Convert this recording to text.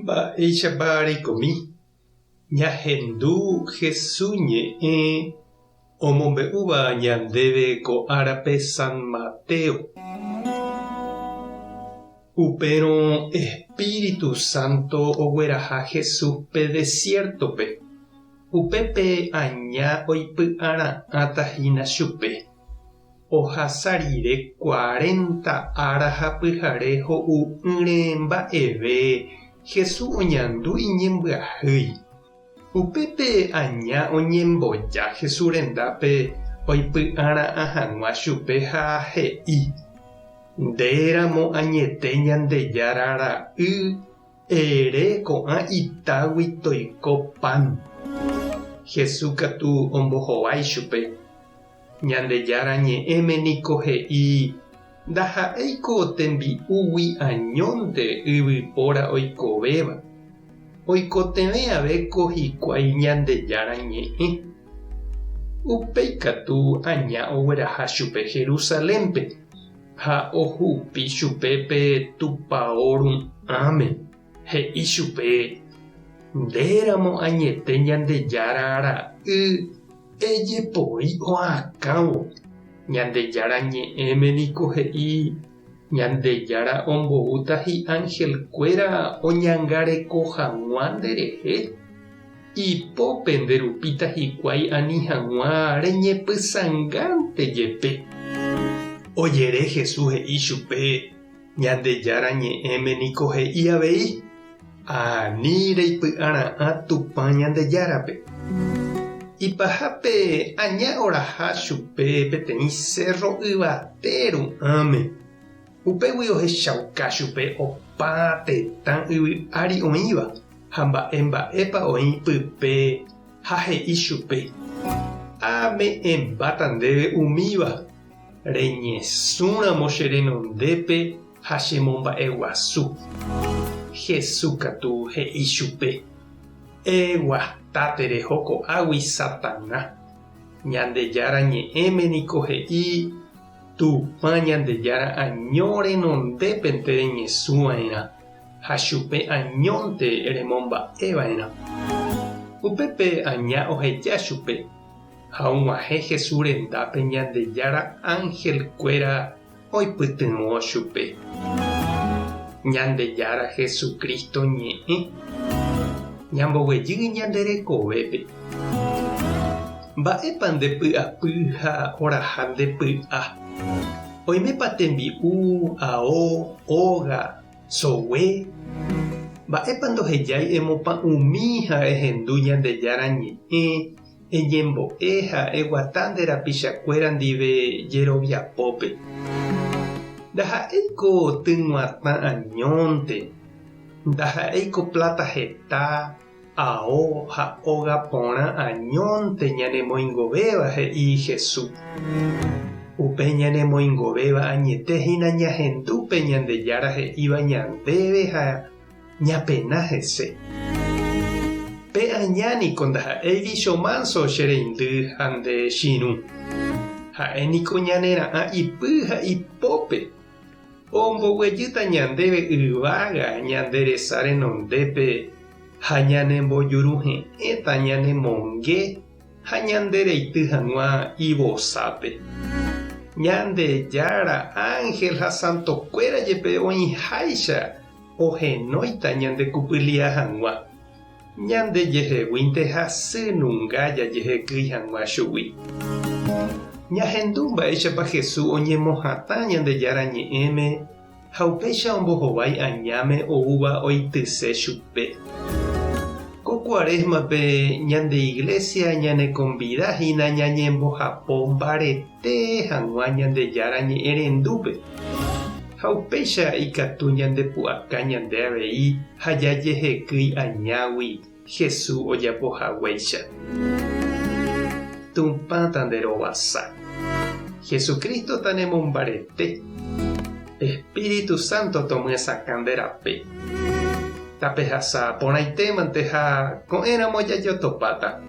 Mba'éichapa reikomi ñahendu Hesu ñe'ẽ omombe'úva ñandéve ko árape San Mateo? Upérõ Espíritu Santo ogueraha Jesúspe desiértope, upépe aña oipy'ara'ãta hína chupe. Ohasa rire cuarenta ára ha pyhare ho'u'ỹre mba'eve, Jesús oñandu iñembyahýi. Upépe aña oñemboja Jesús rendápe oipy'ara'ã hag̃ua chupe ha he'i, Nde ramo añete Ñandejára Ra'y, ere ko'ã itágui toiko pan. Jesús katu ombohovái chupe, Ñandejára Ñe'ẽme niko he'i, Ndaha'éiko tembi'úgui añónte yvypóra oikovéva, oikotevẽ ave ko hikuái Ñandejára Ñe'ẽ. Upéi katu aña ogueraha chupe Jerusalénpe ha ohupi chupe pe tupao ru'ãme, he'i chupe, Ndéramo añete Ñandejára Ra'y, Ejepoi oakãvo. Ñandejára Ñe'ẽme niko he'i, Ñandejára omboúta hi'angelkuéra oñangareko hag̃ua nderehe, ipópe nderupíta hikuái ani hag̃ua reñepysãngánte jepe. Ojere Jesús he'i chupe, Ñandejára Ñe'ẽme niko he'i avei, Ani reipy'ara'ã Tupã Ñandejárape. Ipahápe aña oraha chupe peteĩ sérro yvate ru'ãme. Upégui ohechauka chupe opa tetã yvy ári oĩva ha mba'e mba'épa oĩ pype ha he'i chupe, Ame'ẽmbáta ndéve umíva, reñesũramo che renondépe ha chemomba'eguasu. Jesús katu he'i chupe, Eguata tereho ko'águi Satana. Ñandejára Ñe'ẽme niko he'i, Tupã Ñandejára año renondépente reñesũ va'erã, ha chupe añónte remomba'e va'erã. Upépe aña oheja chupe, ha og̃uahẽ Jesús rendápe Ñandejára ánhelkuéra oipytyvõ chupe. Ñandejára Jesucristo ñe'ẽ ñamboguejy ñande rekovépe. Mba'épa nde py'apy ha oraha nde py'a? Oimépa tembi'u, ao, óga, sogue? Mba'épa ndohejái emopa'ũmi ha ehendu Ñandejára ñe'ẽ Eñembo'e ha eguata nde rapichakuéra ndive jeroviapópe. Ndaha'éiko tyg̃uatã añónte, ndaha'éiko pláta heta, ao ha óga porã añónte ñanemoingovéva, he'i Jesús. Upe ñanemoingovéva añete hína ñahendu pe Ñandejára he'íva ñandéve ha Ñapena hese. Pe aña niko ndaha'éi vícho mánso che reindy ha nde chirũ. Ha'e niko ñanera'ã ipy ha ipópe. Omboguejýta ñandéve yvága ñande resa renondépe ha ñanembojuruhe'ẽta ñanemonge ha ñande reity hag̃ua ivosápe. Ñandejára ánhel ha santokuéra jepe oĩháicha ohenóita ñande kupylia hag̃ua, ñande jeheguínte hasy nunga jajehekýi hag̃ua chugui. Ñahendu mba'éichapa Jesús oñemohatã Ñandejára Ñe'ẽme ha upéicha ombohovái añáme oúva oityse chupe. Ko Cuaresma-pe ñande Iglesia ñanekombida hína ñañembohapo mbarete hag̃ua Ñandejára Ñe'ẽrendúpe. Ha upéicha ikatu ñandepu'aka ñande avei ha jajehekýi añágui Jesús ojapo haguéicha. Tupã tanderovasa. Jesucristo tanemombarete. Espíritu Santo tomyesakã nde rape. Tapehasa porãitémante ha ko'ẽramo jajotopáta.